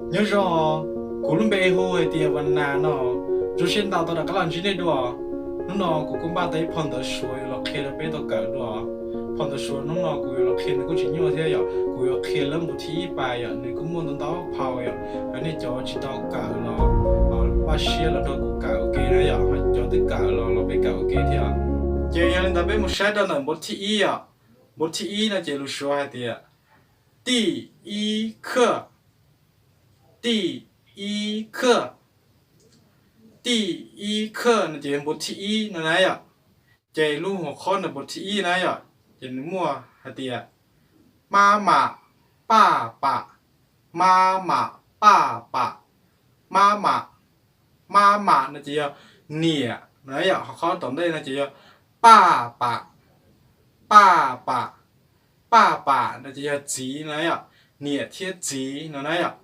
Nyob zoo, kuv lub npe hu hais tias Vas Nas no, zoo siab ntau tau rov qab los ntsib nej dua. Hnub no kuv kuj npaj tau ib phau ntawv Suav yuav los qhia rau peb tau kawm dua. Phau ntawv Suav hnub no kuv yuav los qhia nws kuj tsis nyuaj thiab yom, kuv yuav qhia lawv npus thib ib pas yom, nws kuj muaj ntau ntau phau yom, hos nej cov tsis tau kawm los pab siab los nrog kuv kawm ua ke na yom, cov twb kawm los los peb kawm ua ke thiab. Ces yog li ntawd peb mus saib rau ntawm npus thib ib yom. Npus thib ib no ces lus Suav hais tias 第一课, 第一课, 第一课 no ces yog npus thib ib no na yom. Ces lub hauv qhov ntawm npus thib ib na yom, ces nws muaj hais tias 妈妈, 爸爸, 妈妈, 爸爸, 妈妈, 妈妈 no ces yog niam no na yom, hauv qhov tom ntej no ces yog 爸爸, 爸爸, 爸爸 no ces yog txiv no na yom, niam thiab txiv no na yom.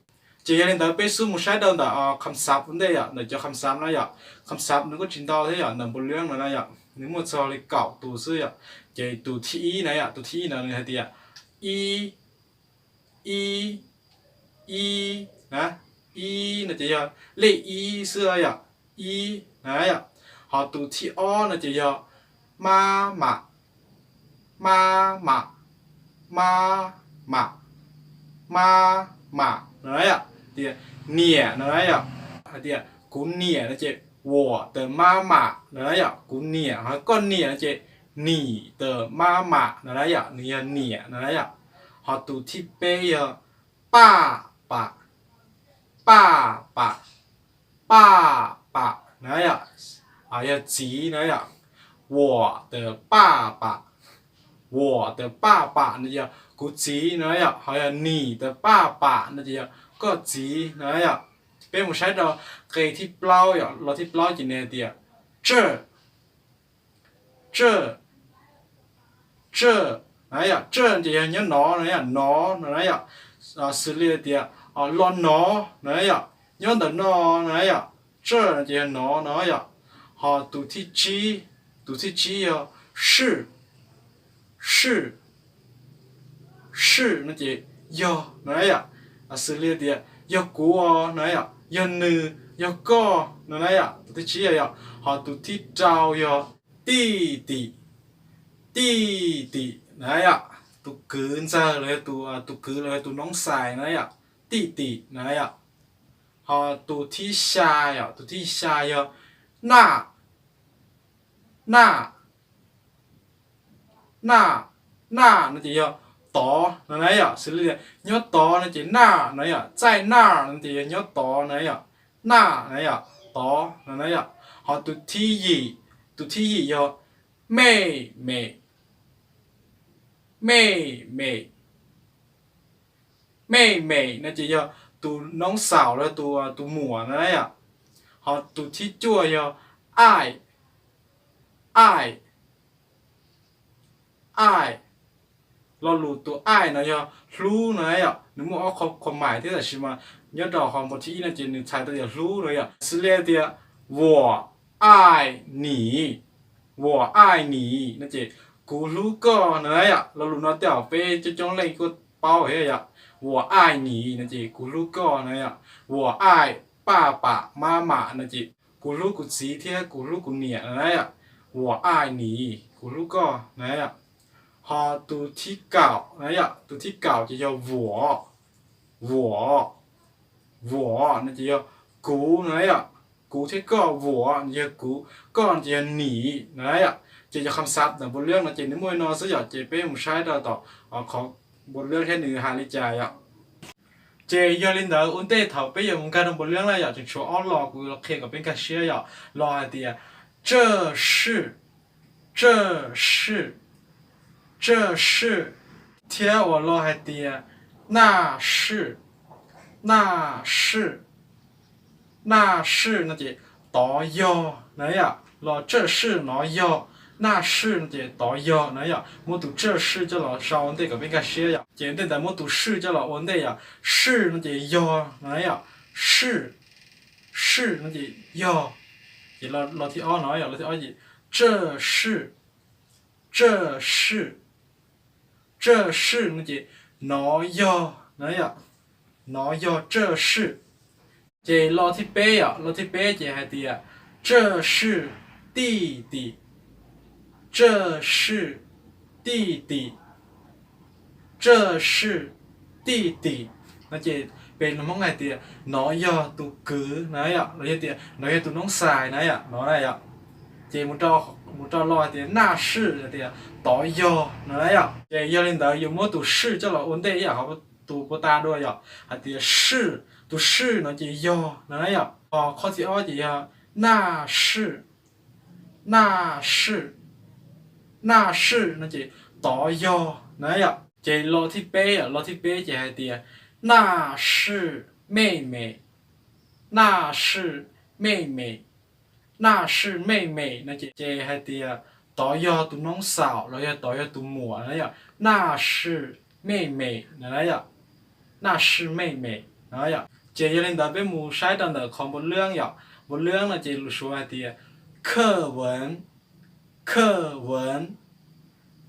Ces yog li ntawd peb xub mus saib rau ntawm kham xav ua ntej yom, ntawm cov kham xav na yom. Kham xav nws kuj tsis ntau thiab yom, ntawm npus liab no na yom, nws muaj txog li kaum tus xwb yom. Ces tus thib ib na yom, tus thib ib ntawd nws hais tias ib, ib, ib na, ib no ces yog lej ib xwb yom, ib na yom. Hos tus thib ob no ces yog 妈妈, 妈妈, 妈妈, 妈妈 no na yom, tias niam no na yom. Hais tias kuv niam no ces 我的妈妈 no na yom, kuv niam, hos koj niam no ces 你的妈妈 no na yom, nws yog niam no na yom. Hos tus thib peb yog 爸爸, 爸爸, 爸爸 no na yom, yog txiv no na yom. 我的爸爸, 我的爸爸 no ces yog kuv txiv no na yom, hos yog 你的爸爸 no ces yog koj txiv no na yom. Peb mus saib rau nqe thib plaub yom, lo thib plaub ces nws hais tias 这, 这, 这 no na yom, 这 ces yog nyob no no yom, no no na yom. Xws li tias los no no na yom, nyob ntawm no no na yom, 这 no ces yog no no yom. Hos tus thib tsib, tus thib tsib yog 是, 是, 是 no ces yog no na yom. Xws li tias yog kuv no na yom, yog nws, yog koj no na yom, tus thib tsib yom. Hos tus thib rau yog 弟弟, 弟弟 no na yom, tus kwv ntxawg los yog tus, tus kwv los yog tus noob xais no na yom, 弟弟 no na yom. Hos tus thib xya yom, tus thib xya yog 那, 那, 那, 那 no ces yog tod no na yom. Xws li tias nyob tod no ces 那 no yom, 在那儿 no ces yog nyob tod no yom, 那 no yom, tod no na yom. Hos tus thib yim, tus thib yim yog 妹妹, 妹妹, 妹妹 no ces yog tus noob xaus los tus, tus muam no na yom. Hos tus thib cuaj yog 爱, 爱, 爱. Lo lus tus 爱 no yog hlub no na yom, nws muaj ob qho khuam mais thiab tab sis mas nyob rau qhov npus thib ib no ces nws txhais tau tias hlub no yom. Xws li tias 我爱你, 我爱你 no ces kuv hlub koj no na yom. Lo lus no tej zaum peb coob coob leej kuj paub thiab yom. 我爱你 no ces kuv hlub koj no yom. 我爱爸爸妈妈 no ces kuv hlub kuv txiv thiab kuv hlub kuv niam no na yom. 我爱你, kuv hlub koj no na yom. Hos tus thib kaum no yom, tus thib kaum ces yog 我, 我, 我 no ces yog kuv no na yom. Kuv thiab koj, 我 no ces yog kuv, koj no ces yog 你 no na yom. Ces cov kham xav ntawm npus liab no ces nws muaj li no xwb yom, ces peb mus saib rau tom qhov npus liab thiab nws hais li cas yom. Ces yog li ntawd ua ntej thaum peb yuav mus nkag rau npus liab na yom, tseem tshuav ob lo kuv los qhia kom peb nkag siab yom. Lo hais tias 这是, 这是, 这是, thiab uas lo hais tias 那是, 那是, 那是 no ces tod yog na yom. Los 这是 no yog, 那是 no ces tod yog na yom. Muab tus 这是 coj los sau ua ntej kom peb nkag siab yom. Ces ua ntej ntawd muab tus 是 coj los ua ntej yom. 是 no ces yog no na yom. 是, 是 no ces yog. Ces lo thib ob no yom, lo thib ob ces 这是, 这是, 这是 no ces nov yog na yom. Nov yog 这是. Ces lo thib peb yom, lo thib peb ces hais tias 这是弟弟, 这是弟弟, 这是弟弟. No ces peb lus Hmoob hais tias nov yog tus kwv na yom, los yog tias nov yog tus noob xais na yom, no na yom. Ces mus rau lo hais tias 那是 hais tias tod yog no na yom. Ces yog li ntawd yuav muab tus 是 coj los ua ntej ib yam tus puag ta dua yom, hais tias 是, tus 是 no ces yog no na yom. Ho qhov thib ob ces yog 那是, 那是, 那是 no ces tod yog na yom. Ces lo thib peb yom, lo thib peb ces hais tias 那是妹妹, 那是妹妹, 那是妹妹 no ces hais tias tod yog tus noob xaum los yog tod yog tus muam na yom, 那是妹妹 no na yom, 那是妹妹 no yom. Ces yog li ntawd peb mus saib rau ntawm qhov npau lwm yom, npau lwm no ces lus Suav hais tias 课文, 课文,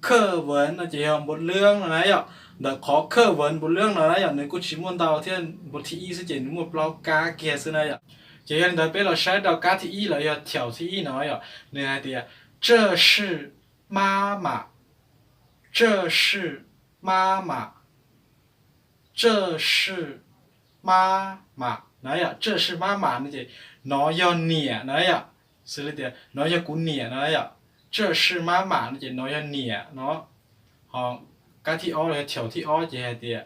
课文 no ces yog npau lwm no na yom. Ntawm qhov 课文 npau lwm no na yom, nws kuj tsis muaj ntau thiab, npau thib ib xwb ces nws muaj plaub kab kiag xwb na yom. Ces yog li ntawd peb los saib rau kab thib ib los yog 条 thib ib no yom, nws hais tias 这是妈妈, 这是妈妈, 这是妈妈 no yom, 这是妈妈 no ces nov yog niam no yom, xws li tias nov yog kuv niam no yom, 这是妈妈 no ces nov yog niam no. Ho kab thib ob los yog 条 thib ob ces hais tias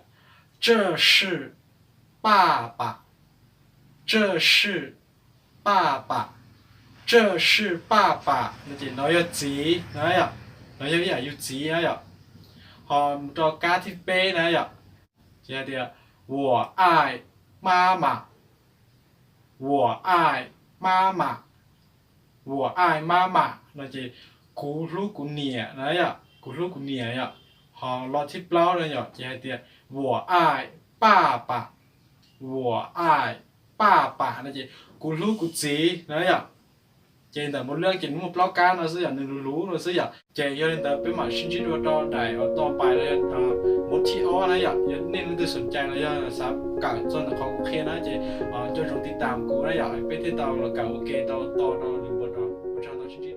这是爸爸, 这是爸爸, 这是爸爸 no ces nov yog txiv no yom, nov yog ib yam yus txiv na yom. Ho mus rau kab thib peb na yom, ces hais tias 我爱妈妈, 我爱妈妈, 我爱妈妈 no ces kuv hlub kuv niam na yom, kuv hlub kuv niam yom. Ho lo thib plaub no yom ces hais tias 我爱爸爸, 我爱爸爸 no ces kuv hlub kuv txiv na yom. Ces ntawm npau lwm ces nws muaj plaub kab no xwb yom, nws luv luv no xwb yom. Ces yog li ntawd peb mam sib ntsib dua rau daim uas tau pais los yog npau thib ob na yom. Yog nej leej twg xoom cai los yog xav kawm txog ntawm qhov kuv qhia na ces nco ntsoov tiv tam kuv na yom, peb thiaj tau los kawm ua ke tau to rau lwm npau rau. Ua tsaug ntau, sib ntsib.